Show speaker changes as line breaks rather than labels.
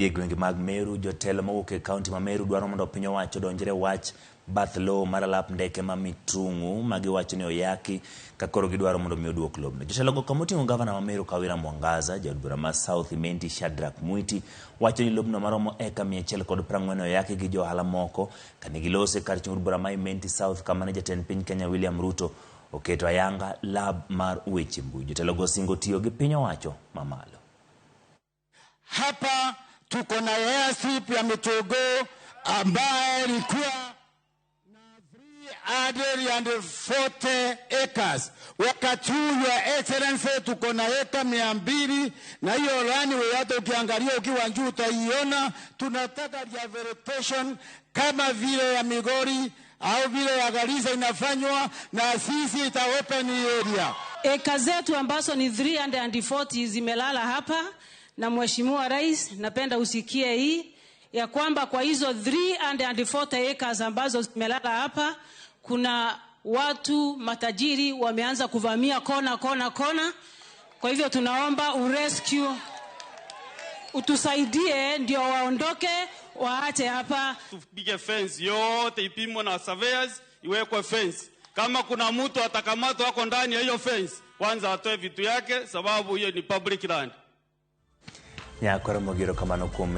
E gwenge mag Meru, jotelo mowuok e kaunti ma Meru dwaro mondo piny owacho odonjre wach bath lowo mar alap ndeke ma Mitungu ma giwacho ni oyaki ka koro gidwaro mondo mi oduok lobno. Jotelogo kama oting'o gavana ma Meru Kawira Mwangaza, jaod bura ma South Imenti Shadrack Mwiti wacho ni lobno maromo eka 140 oyaki gi jo ohala moko kane gilose kar chung' od bura ma Imenti South kama ne jatend piny Kenya William Ruto oketo ayanga lab mar weche mbui. Jotelogo osingo tiyo gi piny owacho mamalo.
Hapa tuko na airstrip ya Mitogo ambaye ilikuwa na 340 acres. Wakati huu, Your Excellency, tuko na eka 200 na hiyo runway hata ukiangalia ukiwa juu utaiona. Tunataka rehabilitation kama vile ya Migori au vile ya Garissa inafanywa na sisi ita open area.
Eka zetu ambazo ni 340 zimelala hapa, na Mheshimiwa Rais, napenda usikie hii ya kwamba kwa hizo 340 acres ambazo zimelala hapa, kuna watu matajiri wameanza kuvamia kona kona kona. Kwa hivyo tunaomba urescue, utusaidie ndio waondoke waache hapa.
Tupige fence yote ipimwe na surveyors, iwekwe fence. Kama kuna mtu atakamatwa wako ndani ya hiyo fence, kwanza atoe vitu yake, sababu hiyo ni public land.
Nyakoro mogiro kamano kuom